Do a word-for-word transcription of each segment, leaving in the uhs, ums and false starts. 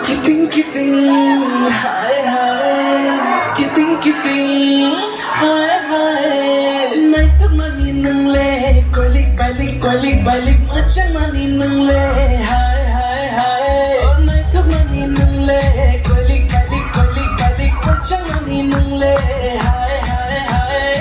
Kiting kiting, hai hai. Kiting kiting, hai hai. Naituk mani nung le, koilik bailik, koilik bailik, muchang mani nung le, hai hai hai. Oh, naituk mani nung le, koilik bailik, koilik bailik, muchang mani nung le, hai hai hai.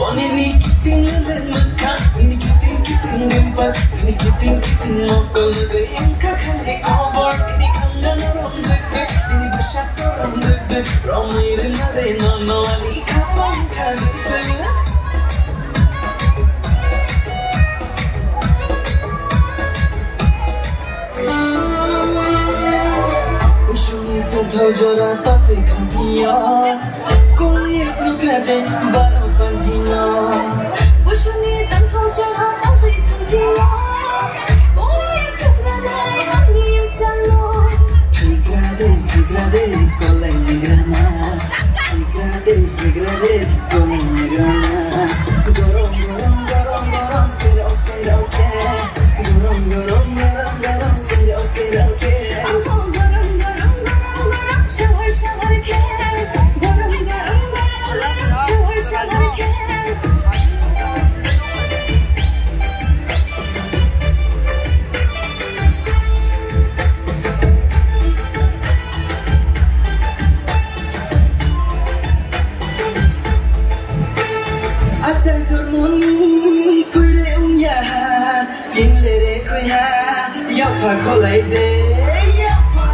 Oni ni kiting lele mekha, ini kiting kiting rimpa, ini kiting kiting mokol de inka khali khobor, ini khangga norom de de, ini bwsak norom de de, romai rima de no no ani khapang kha de de. Usuni tongthok jora tatwi khangthiya. Koli nukrade baro panjino. Usuni tongthok jora tatwi khangthiya. Koli nukrade ani uchalo. Phikrade, phikrade, kolai nigrana. Phikrade, phikrade, kolai nigrana. Gorom, gorom, gorom, gorom, stay, stay, okay. Gorom, gorom, gorom, gorom, stay, stay, okay. Gorom, gorom, gorom, gorom, shower, shower, okay. Gorom, gorom, gorom, gorom, shower, shower, okay. Achai jormoni kuire ungya ha, tinlere kuiha, yapha kholai de, yapha.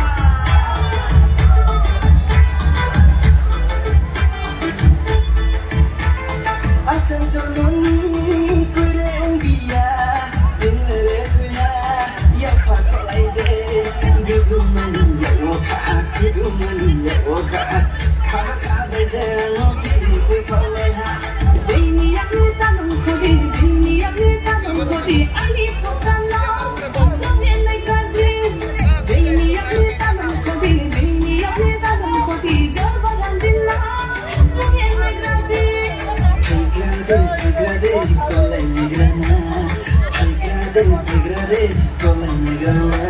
Achai jormoni kuire ungbiya, tinlere kuiha, yapha kholai de, dudumani yawo kha, kudumani yawo kha, kha kha de je no kiri kui kholai ha. Beini yakni tanung khodi, beini yakni tanung khodi, ani potano, sobe nai kadi. Beini yakni tanung khodi, beini yakni tanung khodi, jorba landila, sobe nai kadi. Phaikra de, phaikra de, kolai nigrana. Phaikra de, phaikra de, kolai nigrana.